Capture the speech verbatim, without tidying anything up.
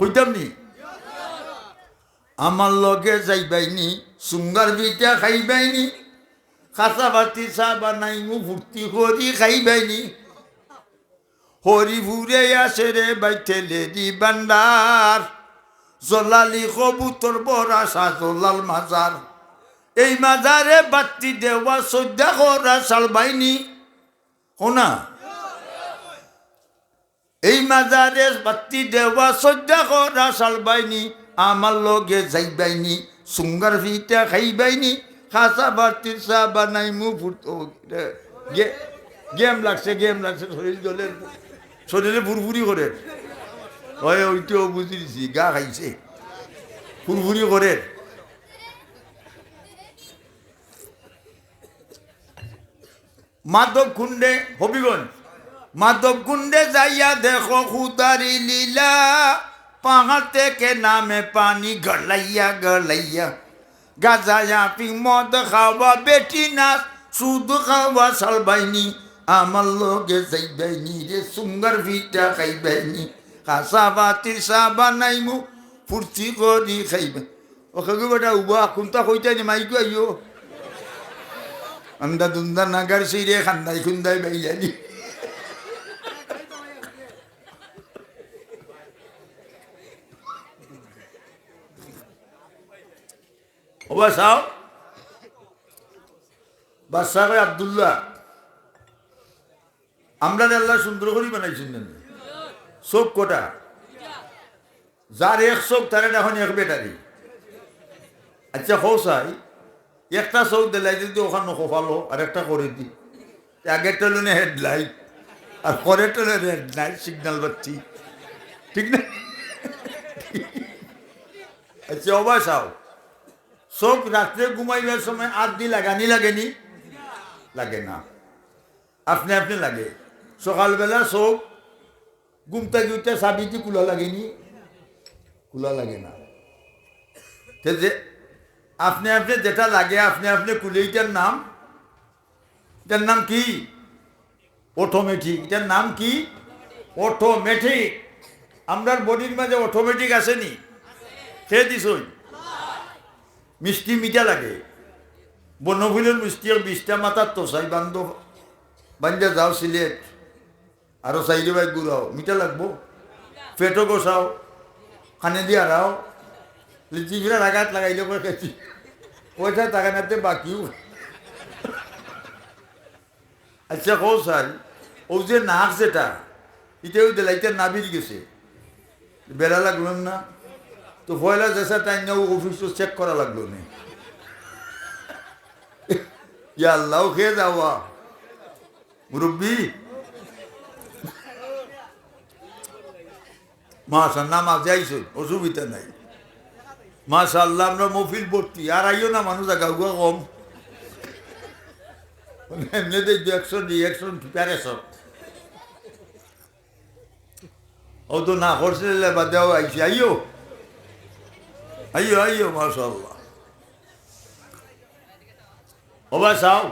কইতাম নি? আমার লগে যাইবাইনি, সুঙ্গার পিঠা খাইবাইনি, খাসা বাতি চা বানাইমু ফুর্তি করি খাইবাইনি। হরিপুরে আছে রে বাইতেলেরি ভান্ডার, জলালি কবুতর বড়া শাহজালাল মাজার। এই মাজারে বাত্তি দেওয়া সইজদা করা সালবাইনি। হোনা, এই মাজারে বাত্তি দেওয়া সইজদা করা সালবাইনি, আমার লগে যাইবাইনি, সুঙ্গার পিঠা খাইবাইনি, খাসা বাতির চা বানাইমু ফুট-, ও, রে, গে-, গেম লাগছে, গেম লাগছে, শরীর জ্বলের, শরীরে ফুরফুরি করের। অয়, ওইটাও বুঝিছি, গা খাইছে, ফুরফুরি করের। মাধবকুণ্ডে, হবিগঞ্জ, মাধবকুণ্ডে যাইয়া দেখো খুদারি লীলা, পাহাড় থেকে নামে পানি গড়াইয়া গড়াইয়া। গাঁজা আফিং মদ খাওয়া বেটি নাচ, সুদ খাওয়া সালবাইনি, আমার লগে যাইবাইনি রে, সুঙ্গার পিঠা খাইবাইনি, খাসা বাতির চা বানাইমু, ফুর্তি করি খাইবাইনি। ও খাগু বেটা, উবা, কুনটা কইতায় নি, মাইকো আইও। আন্দা দুন্দা নাগার সিরে খান্দাই খুন্দাই বাইলানি। ওবা চাও, বাদশা কয়, আব্দুল্লাহ, আমরারে আল্লায় সুন্দর করি বানাইছইন না? চউখ কটা? যার এক চউখ, তারে এখন এক ব্যাটারি। আচ্ছা, কও চাই, একটা চউখ দিলাই যদি ওখানো কপালো আর একটা করে দি, আগেরটা অইলো না হেডলাইট, আর পরেরটা অইলো রেড লাইট, সিগন্যাল বাতি, ঠিক না? আচ্ছা, ওবা চাও, চউখ রাত্রে ঘুমাইবার সময় আত দি লাগানি লাগেনি? লাগে না, আপনে আপনে লাগে। সকালবেলা চউখ ঘুম থাকি উঠে চাবি দি খুলা লাগেনি? খুলা লাগে না। তে যে আপনে আপনে যেটা লাগে, আপনে আপনে খুলে, ইটার নাম, ইটার নাম কি? অটোমেটিক। ইটার নাম কি? অটোমেটিক। আমরার বডির মাঝে অটোমেটিক আছে নি? কে দিছইন? মিষ্টি মিঠা লাগে। বনফুলর মিষ্টি বিশটা মাথাত তো চাই বান্ধব, বান্ধে যাও সিলেট, আরো চাইরে ভাই ঘুরাও, মিঠা লাগবো। পেটো ঘষাও, কানে দি আড়াও, লিচি ফিরা রাগাত লাগাইলে কয় খাইছি, পয়সা টাকা নাতে বাকিও। আচ্ছা, কও চাই, ও যে নাক যেটা, ইটা ওই দিলাইতে নাবির গেছে, বেড়া লাগলো না? তো পয়লা যেসা টাইম না, ও অফিস তো চেক করা লাগলো না। ইয়া আল্লাহ, ও খেয়ে যাওয়া মুরব্বি। মাশাআল্লাহ, নামাজে আইছো, অসুবিধা নাই। মাশাআল্লাহ, আমরা মহফিল ভর্তি। আর আইও না, মানুষ জাগা উগা কম। এমনিতে দু একশো রিয়াকশন প্রিপারেশন। ও তো না করছিল, বাদেও আইছি। আইও, আইও, আইও, মাশাআল্লাহ। ওবা চাও,